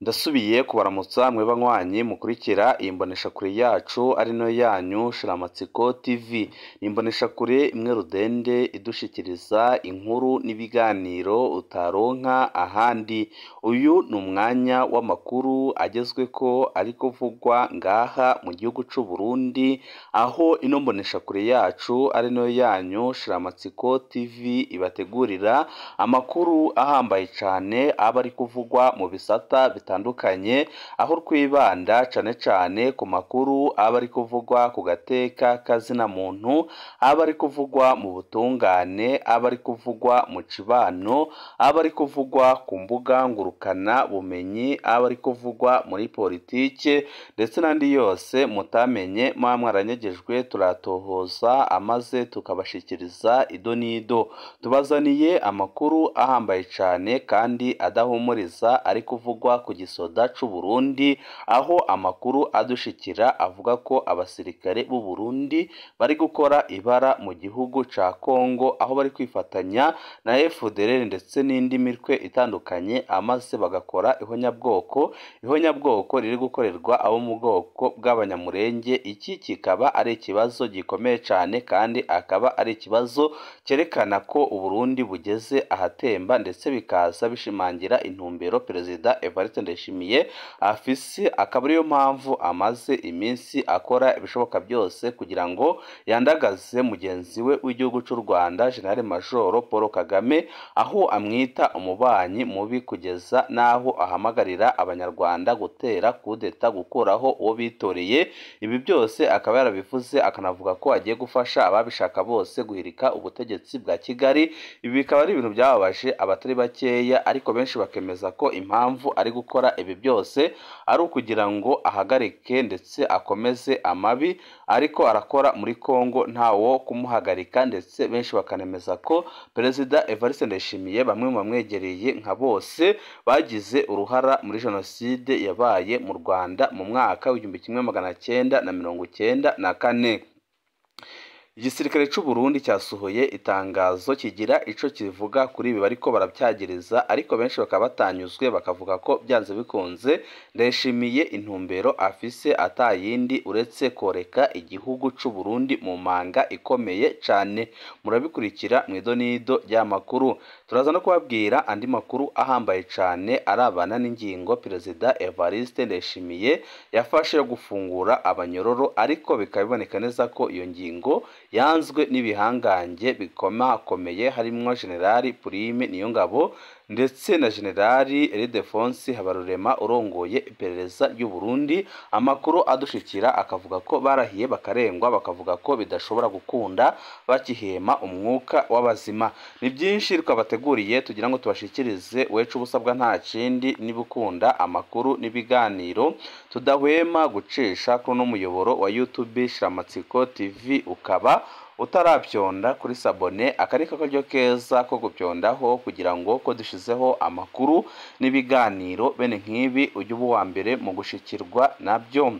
Ndasubiye kubaramutsa mwe banywanyi mukurikira iyi mboneshakure yacu ari nayo yanyu Shiramatsiko TV. Ni imboneshakure imwe rudende idushikiriza inkuru n'ibiganiro utaronka ahandi. Uyu ni umwanya w'amakuru agezweko ari kuvugwa ngaha mu gihugu c'u Burundi, aho ino mboneshakure yacu ari nayo yanyu Shiramatsiko TV ibategurira amakuru ahambaye cane aba ari kuvugwa mu bisata bitandukanye, aho twibanda cane cane ku makuru aba ari kuvugwa ku gateka kazina muntu, aba ari kuvugwa mu butungane, aba ari kuvugwa mu cibano, aba ari kuvugwa ku mbuga ngurukana bumenyi, aba ari kuvugwa muri politike ndetse n'andi yose mutamenye muba mwaranyegejwe, turatohoza amaze tukabashikiriza ido n'ido. Tubazaniye amakuru ahambaye cane kandi adahumuriza ari kuvugwa ku gisoda c'u Burundi, aho amakuru adushikira avuga ko abasirikare b'u Burundi bari gukora ibara mu gihugu ca Kongo, aho bari kwifatanya na FDLR ndetse n'indi mitwe itandukanye, amaze bagakora ihonyabwoko, ihonyabwoko riri gukorerwa abo mu bwoko bw'Abanyamurenge. Iki kikaba ari ikibazo gikomeye cane kandi akaba ari ikibazo cyerekana ko Uburundi bugeze ahatemba, ndetse bikaza bishimangira intumbero Perezida Evariste Ndayishimiye afise, akaba ariyo mpamvu amaze iminsi akora ibishoboka byose kugira ngo yandagaze mugenzi we w'igihugu c'u Rwanda General Major Paul Kagame, aho amwita umubanyi mubi kugeza n'aho ahamagarira Abanyarwanda gutera kudeta gukuraho uwo bitoreye. Ibi byose akaba yarabivuze akanavuga ko agiye gufasha ababishaka bose guhirika ubutegetsi bwa Kigali. Ibi bikaba ari ibintu byababaje abatari bakeya, ariko benshi bakemeza ko impamvu ari gukora ibi byose ari ukugira ngo ahagarike ndetse akomeze amabi ariko arakora muri Kongo ntawo kumuhagarika, ndetse benshi bakanemeza ko Perezida Evariste Ndayishimiye bamwe mu bamwegereye nka bose bagize uruhara muri jenoside yabaye mu Rwanda mu mwaka w'1994. Igisirikare c'u Burundi cyasohoye itangazo kigira ico kivuga kuri ibi bariko barabyagiriza, ariko benshi bakaba batanyuzwe, bakavuga ko byanze bikunze Ndayishimiye intumbero afise atayindi uretse koreka igihugu c'u Burundi mu manga ikomeye cane. Murabikurikira mw'idonido ry'amakuru. Turaza no kubabwira andi makuru ahambaye cane arabana n'ingingo Perezida Evariste Ndayishimiye yafashe yo gufungura abanyororo, ariko bikaba biboneka neza ko iyo ngingo yanzwe n'ibihangange bikomakomeye harimwo Generali Prime Niyongabo ndetse na Generali Ildefonsi Habarurema urongoye iperereza ry'u Burundi. Amakuru adushikira akavuga ko barahiye bakarengwa, bakavuga ko bidashobora gukunda bakihema umwuka w'abazima. Ni byinshi twabateguriye tugira ngo tubashikirize, wecu ubusabwa nta kindi niba ukunda amakuru n'ibiganiro tudahwema gucisha kuri uno muyoboro wa YouTube Shiramatsiko TV, ukaba utarabyonda kuri sabone, akari karyo keza ko gupyondaho kugira ngo ko dushizeho amakuru n'ibiganiro bene nk'ibi ujye uba uwa mbere mu gushikirwa nabyo.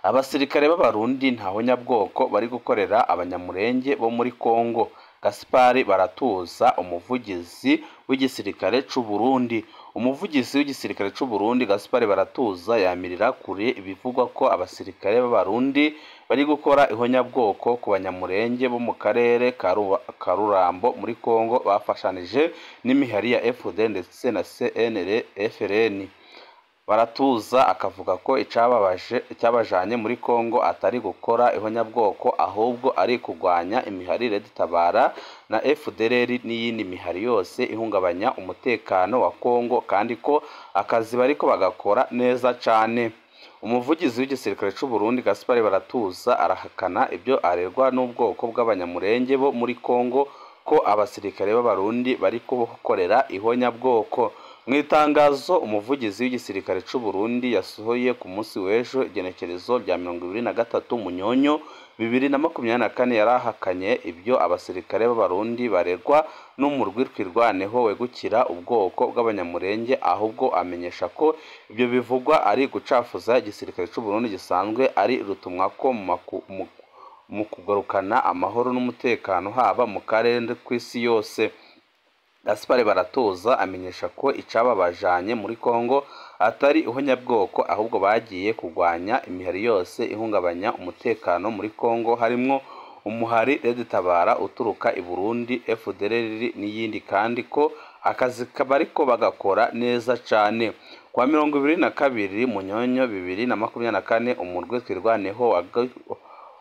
Abasirikare b'Abarundi nta honyabwoko bari gukorera Abanyamurenge bo muri Kongo. Gaspari Baratuza, umuvugizi w'igisirikare c'u Burundi. Umuvugizi w'igisirikare c'u Burundi Gaspari Baratuza yamirira kure ibivugwa ko abasirikare b'Abarundi bari gukora ihonyabwoko ku Banyamurenge bo mu karere ka Rurambo muri Kongo, bafashanije n'imihari ya FD ndetse na CNL-FRN. Baratuza akavuga ko icyabajanye muri Kongo atari gukora ihonyabwoko, ahubwo ari kurwanya imihari Red-Tabara na FDLR n'iyindi mihari yose ihungabanya umutekano wa Kongo, kandi ko akazi bariko bagakora neza cane. Umuvugizi w'igisirikare c'u Burundi Gaspari Baratuza arahakana ibyo arerwa n'ubwoko bw'Abanyamurenge bo muri Kongo ko abasirikare b'Abarundi bari kubakorera ihonyabwoko. Mu itangazo umuvugizi w'igisirikare c'u Burundi yasohoye ku munsi w'ejo igenekerezo rya 23 Munyonyo 2024, yarahakanye ibyo abasirikare b'Abarundi barerwa n'umurwi Twirwaneho wegukira ubwoko bw'Abanyamurenge, ahubwo amenyesha ko ibyo bivugwa ari gucafuza igisirikare c'u Burundi gisanzwe ari rutumwako mu kugarukana amahoro n'umutekano haba mu karere kw'isi yose. Gaspard Baratuza amenyesha ko icababajanye muri Kongo atari ihonyabwoko, ahubwo bagiye kugwanya imihari yose ihungabanya umutekano muri Kongo, harimwo umuhari Red Tabara uturuka i Burundi, FDLR n'iyindi, kandi ko akazi bariko bagakora neza cane. Kwa 22 Munyonyo 2024, umurwi Twirwaneho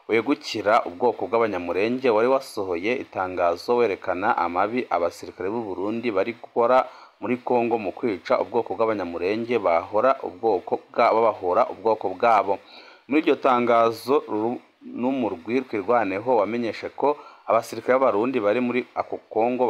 wegukira ubwoko bw'Abanyamurenge wari wasohoye itangazo werekana amabi abasirikare b'u Burundi bari gukora muri Kongo mu kwica ubwoko bw'Abanyamurenge bahora ubwoko babahora ubwoko bwabo. Muri iryo tangazo n'umurwi Twirwaneho wamenyeshe ko abasirikare b'Abarundi bari muri ako Kongo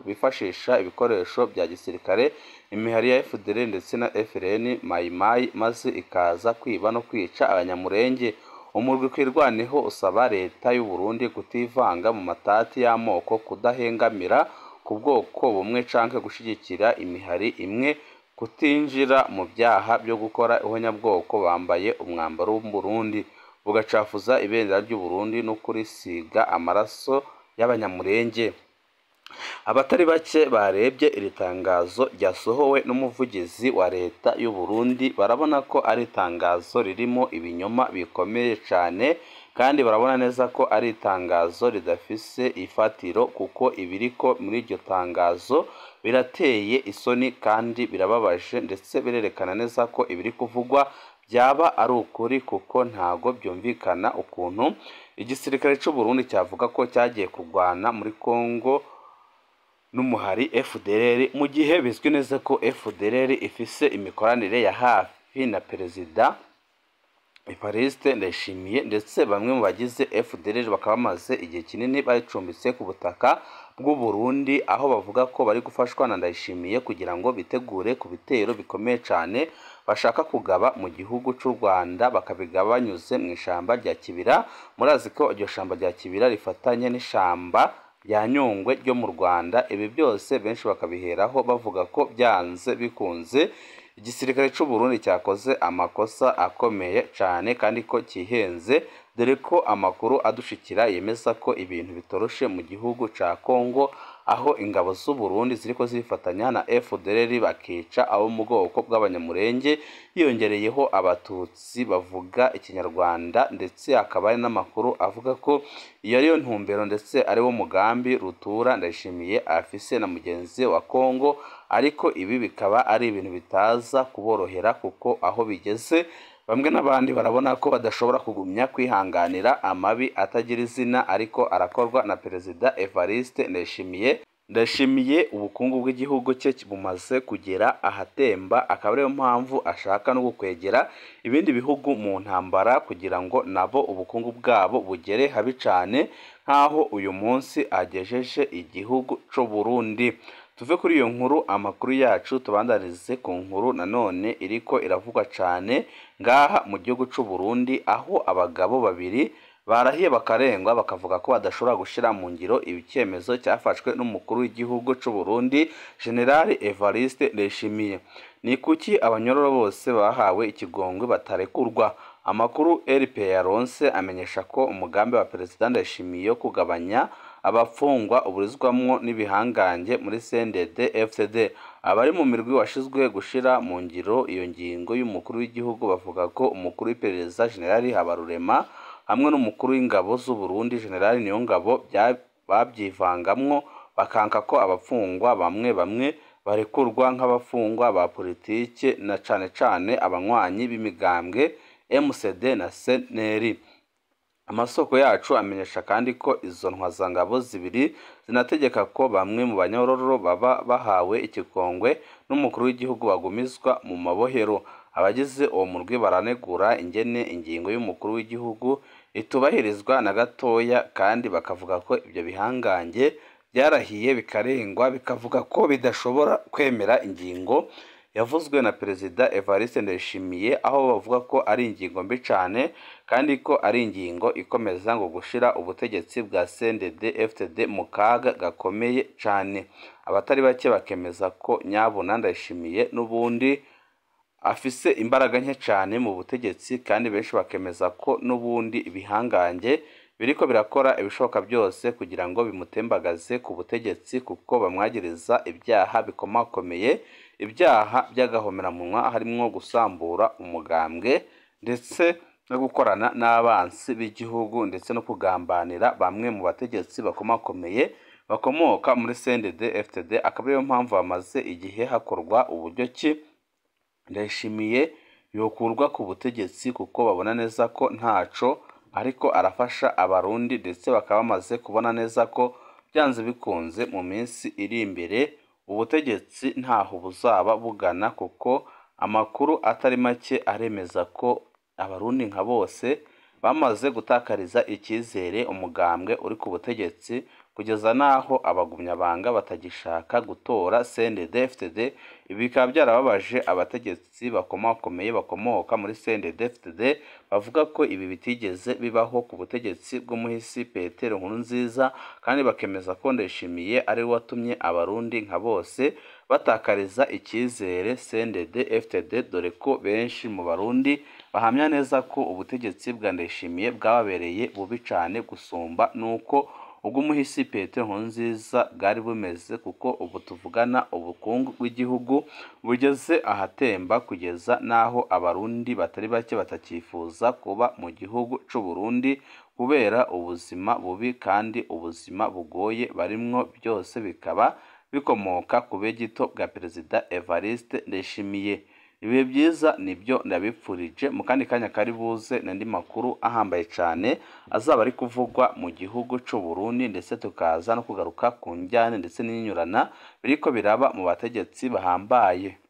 bifashisha ibikoresho bya gisirikare imihari ya FDLR ndetse na FLN Maimai, maze ikaza kwiba no kwica Abanyamurenge. Umurwi Twirwaneho usaba leta y'u Burundi kutivanga mu matati y'amoko, kudahengamira ku bwoko bumwe canke gushigikira imihari imwe, kutinjira mu byaha byo gukora ihonyabwoko bambaye umwambaro w'u Burundi, bugacafuza ibendera ry'u Burundi no kurisiga amaraso y'Abanyamurenge. Abatari bake barebye iri tangazo ryasohowe n'umuvugizi wa leta y'u Burundi barabona ko ari itangazo ririmo ibinyoma bikomeye cane, kandi barabona neza ko ari itangazo ridafise ifatiro, kuko ibiriko muri iryo tangazo birateye isoni kandi birababaje, ndetse birerekana neza ko ibiri kuvugwa byaba ari ukuri, kuko ntago byumvikana ukuntu igisirikare c'u Burundi cyavuga ko cyagiye kurwana muri Kongo n'umuhari FDLR, mu gihe bizwi neza ko FDLR ifise imikoranire ya hafi na Perezida Evariste Ndayishimiye, ndetse bamwe mu bagize FDLR bakaba bamaze igihe kinini bacumbitse ku butaka bw'u Burundi, aho bavuga ko bari gufashwa na Ndayishimiye kugira ngo bitegure ku bitero bikomeye cane bashaka kugaba mu gihugu c'u Rwanda, bakabigaba banyuze mu ishamba rya Kibira. Murazi ko iryo shamba rya Kibira rifatanye n'ishamba rya Nyungwe ryo mu Rwanda. Ibi byose benshi bakabiheraho bavuga ko byanze bikunze igisirikare c'u Burundi cyakoze amakosa akomeye cane kandi ko kihenze, dore ko amakuru adushikira yemeza ko ibintu bitoroshe mu gihugu ca Kongo, aho ingabo z'u Burundi ziriko zifatanya na FDLR bakica abo mu bwoko bw'Abanyamurenge, hiyongereyeho Abatutsi bavuga Ikinyarwanda, ndetse hakaba hari n'amakuru avuga ko iyo ariyo ntumbero ndetse ari wo mugambi Rutura Ndayishimiye afise na mugenzi wa Kongo, ariko ibi bikaba ari ibintu bitaza kuborohera, kuko aho bigeze bamwe n'abandi barabona ko badashobora kugumya kwihanganira amabi atagira izina ariko arakorwa na Perezida Evariste Ndayishimiye. Ndayishimiye ubukungu bw'igihugu cye bumaze kugera ahatemba, akaba ariyo mpamvu ashaka no gukwegera ibindi bihugu mu ntambara kugira ngo nabo ubukungu bwabo bugere habi cane nk'aho uyu munsi agejeje igihugu c'u Burundi. Tuve kuri iyo nkuru, amakuru yacu tubandanize ku nkuru nanone iriko iravugwa cane ngaha mu gihugu c'u Burundi, aho abagabo babiri barahiye bakarengwa bakavuga ko badashobora gushira mu ngiro icyemezo cyafashwe n'umukuru w'igihugu c'u Burundi General Evariste Ndayishimiye. Ni kuki abanyororo bose bahawe ikigongwe batarekurwa? Amakuru RP yaronse amenyesha ko umugambi wa Perezida Ndayishimiye wo kugabanya abafungwa uburizwamwo n'ibihangange muri CNDD FCD. Abari mu mirwi washizwe gushira mu ngiro iyo ngingo y'umukuru w'igihugu bavuga ko umukuru w'iperereza General Habarurema hamwe n'umukuru w'ingabo z'u Burundi General Niyongabo babyivangamwo, bakanka ko abafungwa bamwe bamwe barekurwa nk'abafungwa ba politike na cane cane abanywanyi b'imigambwe MCD na CNL. Amasoko yacu amenyesha kandi ko izo ntwazangabo zibiri zinategeka ko bamwe mu banyororo baba bahawe ikigongwe n'umukuru w'igihugu bagumizwa mu mabohero. Abagize uwo murwi baranegura ingene ingingo y'umukuru w'igihugu itubahirizwa na gatoya, kandi bakavuga ko ibyo bihangange byarahiye bikarengwa, bikavuga ko bidashobora kwemera ingingo yavuzwe na Perezida Evariste Ndayishimiye, aho bavuga ko ari ingingo mbi cane kandi ko ari ingingo ikomeza ngo gushira ubutegetsi bwa CNDD FDD mu kaga gakomeye cane. Abatari bake bakemeza ko nyabuna Ndayishimiye n'ubundi afise imbaraga nke cane mu butegetsi, kandi benshi bakemeza ko n'ubundi ibihangange biriko birakora ibishoboka byose kugira ngo bimutembagaze ku butegetsi, kuko bamwagiriza ibyaha bikomakomeye, ibyaha by'agahomeраmunwa harimwo gusambura umugambwe ndetse no gukorana n'abansi b'igihugu ndetse no kugambanira bamwe mu bategetsi bakomakomeye bakomoka muri CNDD-FDD. Akaba ariyo mpamvu bamaze igihe hakorwa uburyo ki Ndayishimiye yokurwa ku butegetsi, kuko babona neza ko ntaco ariko arafasha Abarundi, ndetse bakaba bamaze kubona neza ko byanze bikunze mu minsi iri imbere ubutegetsi ntaho buzaba bugana, kuko amakuru atari make aremeza ko Abarundi nka bose bamaze gutakariza icyizere umugambwe uri ku butegetsi, kugeza n'aho abagumyabanga batagishaka gutora CNDD-FDD. Ibi bikaba byarababaje abategetsi bakomakomeye bakomoka muri CNDD-FDD, bavuga ko ibi bitigeze bibaho ku butegetsi bw'umuhisi Petero Nkurunziza, kandi bakemeza ko Ndayishimiye ari we watumye Abarundi nka bose batakariza icyizere CNDD-FDD, dore ko benshi mu Barundi bahamya neza ko ubutegetsi bwa Ndayishimiye bwababereye bubi cane gusumba nuko ubw'umuhisi Petero Nkurunziza bwari bumeze, kuko ubu tuvugana ubukungu bw'igihugu bugeze ahatemba, kugeza n'aho Abarundi batari bake batakifuza kuba mu gihugu c'u Burundi kubera ubuzima bubi kandi ubuzima bugoye barimwo, byose bikaba bikomoka ku begito bwa Perezida Evariste Ndayishimiye. Ibihe byiza nibyo ndabipfurije, mu kandi kanya kari buze n'andi makuru ahambaye cyane azaba ari kuvugwa mu gihugu c'u Burundi, ndetse tukaza no kugaruka ku njyane ndetse n'inyurana biriko biraba mu bategetsi bahambaye.